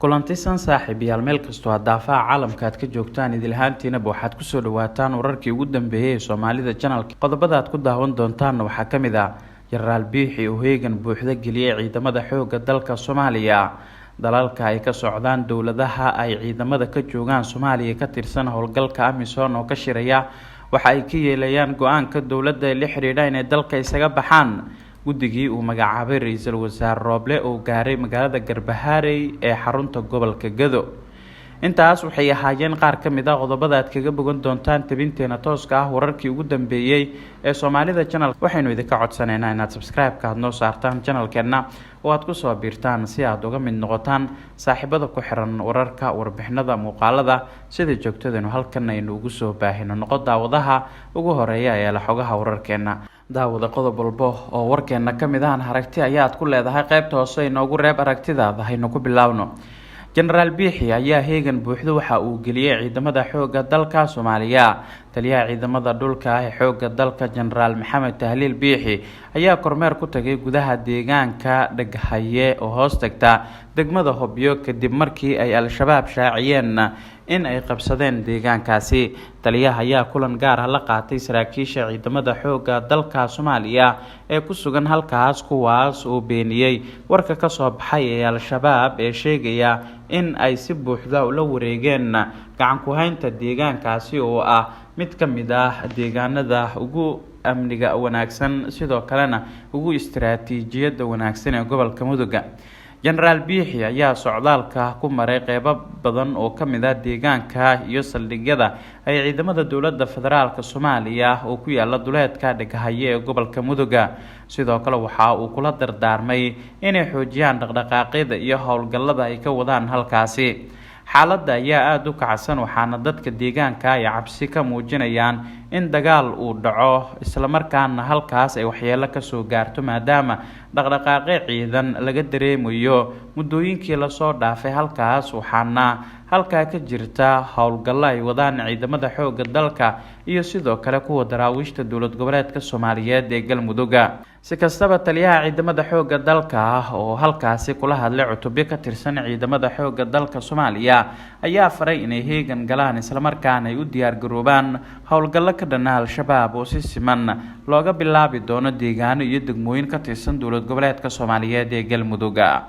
Kulantisan saaxiibayaal, meel kastoo aad daafaha caalamka aad ka joogtaan, idilhaantiinaba waxaad kusoo dhawaataan wararkii ugu dambeeyay ee Soomaalida Channelka. Qodobada aad ku daawan doontaanna waxaa ka mid ah Jenaraal Biixi oo heegan buuxda geliyay ciidamada xoogga dalka Soomaaliya. Dalalka ay ka socdaan dowladaha ay ciidamada ka joogaan Soomaaliya ka tirsan howlgalka AMISOM oo ka shiraya waxa ay ka yeelayaan go-aanka dowladda ee la xidhiidha inay dalka isaga baxaan. Guddigii uu magacaabay ra-iisul wasaare Rooble oo gaaray magaalada Garbaharey ee xarunta gobolka Gado. Intaas waxay ahaayeen qaar ka mid ah qodobada aad kaga bogan doontaan tabinteena tooska ah, wararkii ugu dambeeyey ee Soomaalida Channel. Waxaynu idinka codsanaynaa inaad subscribe-ka aad noo saartaan channelkeenna oo aad kusoo biirtaan si aad uga mid noqotaan saaxiibada ku xiran wararka, warbixinada, muuqaalada sida joogtadaynu halkan aynu ugu soo baahino. Noqo daawadaha ugu horeeya ee la xogaha wararkeena. Daawada, qodob walbo oo warkeena ka mid ahan aragti ayaad ku leedahay, qaybta hoose inoogu reeb aragtidaada. Haynu ku bilaawno. Jenaraal Biixi ayaa heegan buuxdo waxa uu geliyey ciidamada xoogga dalka Soomaaliya. Taliyaha ciidamada dhulka ah ee xoogga dalka, Jenaraal Maxamed Tahliil Biixi, ayaa kormeer ku tagay gudaha deegaanka Dheghaye oo hoos tagta degmada Hobyo, kadib markii ay Al-Shabaab shaaciyeen in ay qabsadeen deegaankaasi. Taliyaha ayaa kulan gaar ah la qaatay saraakiisha ciidamada xoogga dalka Soomaaliya ee ku sugan halkaas, kuwaas oo beeniyey warka kasoo baxay ee Al-Shabaab ee sheegaya in ay si buuxda ula wareegeen gacan ku-haynta deegaankaasi oo ah mid ka mid ah deegaanada ugu amniga wanaagsan, sidoo kalena ugu istaraatiijiyadda wanaagsan ee gobolka Muduga. Jenaraal Biixi ayaa socdaalka ku maray qeybo badan oo ka mid ah deegaanka iyo saldhigyada ay ciidamada dowladda federaalka Soomaaliya oo ku yaala duleedka Dheghaye ee gobolka Muduga. Sidoo kale waxa uu kula dardaarmay inay xoojiyaan dhaqdhaqaaqyada iyo howlgallada ay ka wadaan halkaasi. Xaaladda ayaa aada u kacsan, waxaana dadka deegaanka ay cabsi ka muujinayaan in dagaal uu dhaco, islamarkaana halkaas ay waxyeelo kasoo gaarto, maadaama dhaqdhaqaaqyo ciidan laga dareemayo muddooyinkii lasoo dhaafay halkaas. Waxaana halkaa ka jirta howlgallo ay wadaan ciidamada xoogga dalka iyo sidoo kale kuwa daraawiishta dowlad goboleedka Soomaaliyeed ee Galmudugga. Si kastaba, taliyaha ciidamada xoogga dalka ah oo halkaasi kula hadlay cutubyo ka tirsan ciidamada xoogga dalka Soomaaliya ayaa faray inay heegan galaan, islamarkaana ay u diyaargaroobaan howlgallo ka dhana Al-Shabaab oo si siman looga bilaabi doono deegaano iyo degmooyin ka tirsan dowlad goboleedka Soomaaliyeed ee Galmudugga.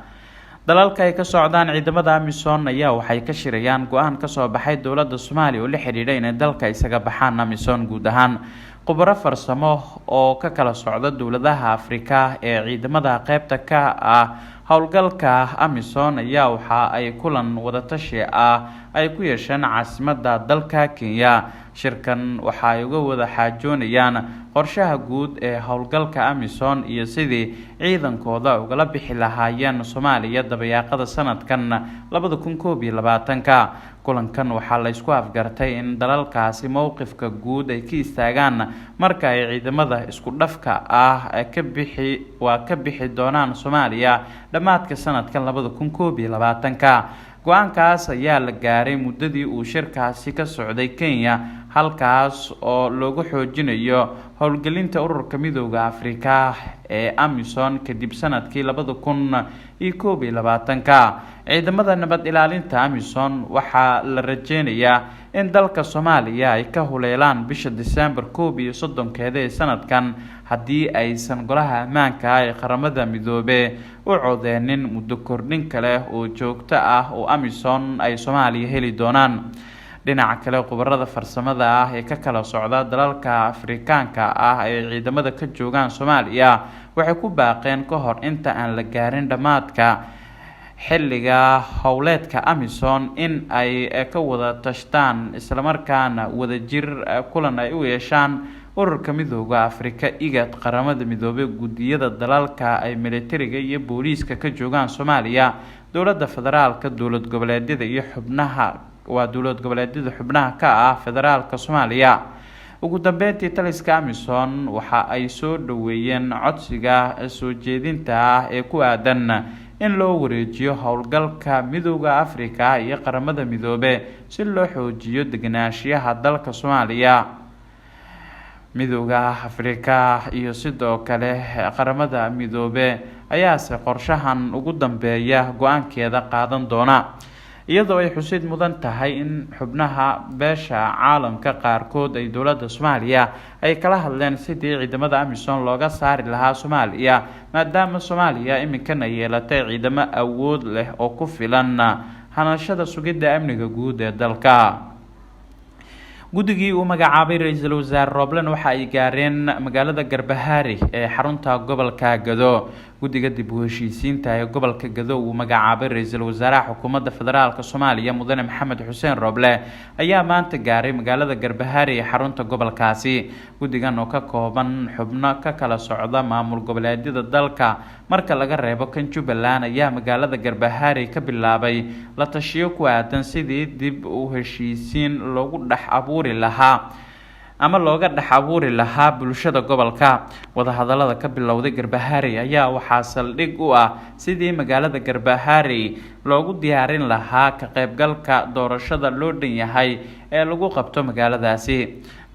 Dalalka ay ka socdaan ciidamada AMISOM ayaa waxay ka shirayaan go-aan kasoo baxay dowladda Soomaaliya oo la xidhiidha inay dalka isaga baxaan AMISOM guud ahaan. Khubaro farsamo oo ka kala socda dowladaha Afrika ee ciidamada qeybta ka ah howlgalka AMISOM ayaa waxa ay kulan wadatashi ah ay ku yeesheen caasimada dalka Kenya. Shirkan waxa ay uga wada xaajoonayaan qorshaha guud ee howlgalka AMISOM iyo sidii ciidankooda ugala bixi lahaayeen Soomaaliya dabayaaqada sanadkan 2021-ka. Kulankan waxaa la isku afgartay in dalalkaasi mowqifka guud ay ka istaagaan marka ay ciidamada isku dhafka ah ka bixi waa ka bixi doonaan Soomaaliya dhammaadka sanadkan 2021-ka. Go-aankaas ayaa la gaaray muddadii uu shirkaasi ka socday Kenya, halkaas oo loogu xoojinayo howlgelinta ururka Midooda Afrika ee AMISOM kadib sanadkii 2021-ka. Ciidamada nabad ilaalinta AMISOM waxaa la rajeynayaa in dalka Soomaaliya ay ka huleelaan bisha Disembar 31-keeda ee sanadkan, haddii aysan Golaha Ammaanka ee Qaramada Midoobe u codeenin muddo kordhin kale oo joogto ah oo AMISOM ay Soomaaliya heli doonaan. Dhinaca kale, khubarada farsamada ah ee ka kala socda dalalka Afrikaanka ah ee ciidamada ka joogaan Soomaaliya waxay ku baaqeen, ka hor inta aan la gaarin dhammaadka xilliga howleedka AMISOM, in ay ka wada tashtaan, islamarkaana wadajir kulan ay u yeeshaan ururka Midooda Afrika, IGAD, Qaramada Midoobay, guddiyada dalalka ay militariga iyo booliiska ka joogaan Soomaaliya, dowladda federaalka, dowlad goboleedyada iyo xubnaha waa dowlad goboleedyada xubnaha ka ah federaalka Soomaaliya. Ugu dambeyntii, taliska AMISOM waxa ay soo dhaweeyeen codsiga soo jeedinta ah ee ku aadan in loo wareejiyo howlgalka Midooda Afrika iyo Qaramada Midoobe si loo xoojiyo degenaanshiyaha dalka Soomaaliya. Midooda Afrika iyo sidoo kale Qaramada Midoobe ayaase qorshahan ugu dambeeya go-aankeeda qaadan doona. Iyadoo ay xusid mudan tahay in xubnaha beesha caalamka qaarkood ay dowladda Soomaaliya ay kala hadleen sidii ciidamada AMISOM looga saari lahaa Soomaaliya, maadaama Soomaaliya iminkan ay yeelatay ciidamo awood leh oo ku filan hanashada sugidda amniga guud ee dalka. Guddigii uu magacaabay ra-iisul wasaare Rooblen waxa ay gaareen magaalada Garbahaari ee xarunta gobolka Gado. Guddiga dib u heshiisiinta ee gobolka Gado uu magacaabay ra-iisul wasaaraha xukuumadda federaalka Soomaaliya Mudane Maxamed Xuseen Rooble ayaa maanta gaaray magaalada Garbahaari ee xarunta gobolkaasi. Guddigan oo ka kooban xubno ka kala socda maamul goboleedyada dalka marka laga reebo kan Jubbaland ayaa magaalada Garbahaari ka bilaabay la tashiyo ku aadan sidii dib u heshiisiin loogu dhex abuuri lahaa ama looga dhex abuuri lahaa bulshada gobolka. Wadahadalada ka bilowday Garbahaari ayaa waxaa saldhig u ah sidii magaalada Garbahaari loogu diyaarin lahaa ka qaybgalka doorashada loo dhan yahay ee lagu qabto magaaladaasi.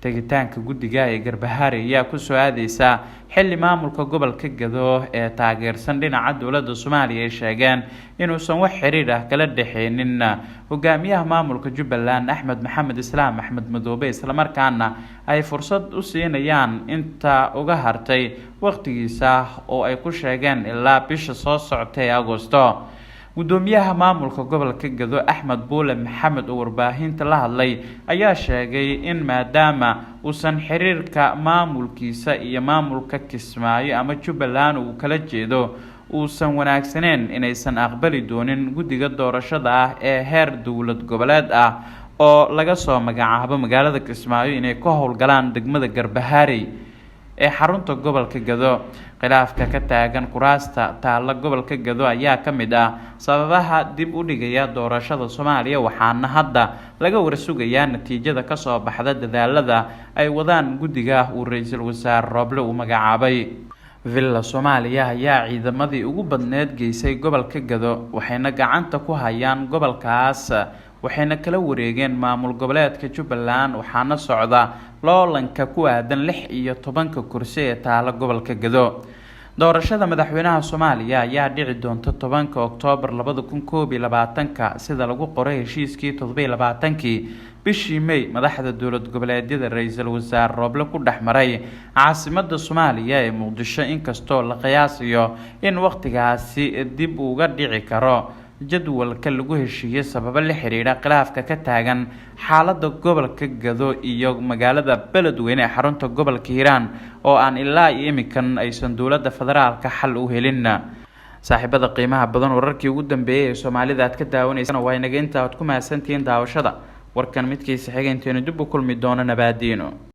Tegitaanka guddiga ee Garbahaari ayaa kusoo aadeysa xilli maamulka gobolka Gado ee taageersan dhinaca dowladda Soomaaliya ay sheegeen inuusan wax xiriir ah kala dhexeynin hogaamiyaha maamulka Jubbaland Axmed Maxamed Islaam Axmed Madoobe, islamarkaana ay fursad u siinayaan inta uga hartay waqtigiisa oo ay ku sheegeen ilaa bisha soo socota ee Agosto. Gudoomiyaha maamulka gobolka Gado Axmed Buule Maxamed oo warbaahinta la hadlay ayaa sheegay in maadaama uusan xiriirka maamulkiisa iyo maamulka Kismaayo ama Jubbaland uu kala jeedo uusan wanaagsaneyn, inaysan aqbali doonin guddiga doorashada ah ee heer dowlad goboleed ah oo laga soo magacaabo magaalada Kismaayo inay ka howlgalaan degmada Garbahaari ee xarunta gobolka Gado. Khilaafka ka taagan kuraasta taalla gobolka Gado ayaa ka mid ah sababaha dib u dhigaya doorashada Soomaaliya, waxaana hadda laga warsugayaa natiijada kasoo baxda dadaalada ay wadaan guddiga uu ra-iisul wasaare Rooble uu magacaabay. Villa Soomaaliya ayaa ciidamadii ugu badneed geysay gobolka Gado, waxayna gacanta ku hayaan gobolkaas, waxayna kala wareegeen maamul goboleedka Jubbaland, waxaana socda loolanka ku aadan 16-ka kursi ee taala gobolka Gado. Doorashada madaxweynaha Soomaaliya ayaa dhici doonta 10-ka Oktoobar 2021-ka, sida lagu qoray heshiiskii 27-kii bishii May madaxda dowlad goboleedyada ra-iisul wasaare Rooble ku dhex maray caasimadda Soomaaliya ee Muqdisho, inkastoo la qiyaasayo in waqtigaasi dib uga dhici karo jadwalka lagu heshiiyey sababo la xiriira khilaafka ka taagan xaaladda gobolka Gado iyo magaalada Beledweyne ee xarunta gobolka Hiiraan oo aan ilaa iyo imikan aysan dowladda federaalka xal u helin. Saaxiibada qiimaha badan, wararkii ugu dambeeyay ee Soomaalida aad ka daawanaysana waa inaga inta. Aad ku mahadsantihiin daawashada warkan midkiisa xiga. Intaynu dib u kulmi doono, nabaadiino.